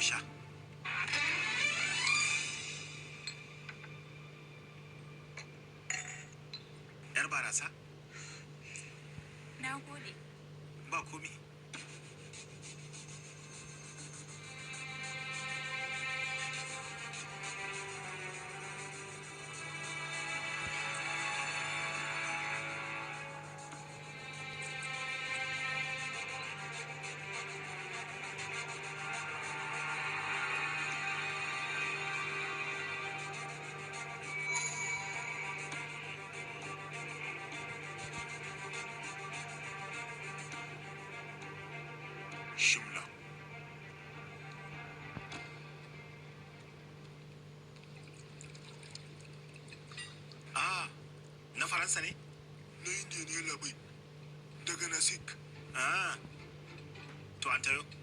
Isha. Yar barasa? Na gode. Ba komi. Shimla. Ah, na Faransa ne? Na Indiya ne, labai. Daga Nasik. Ah, to an tayo.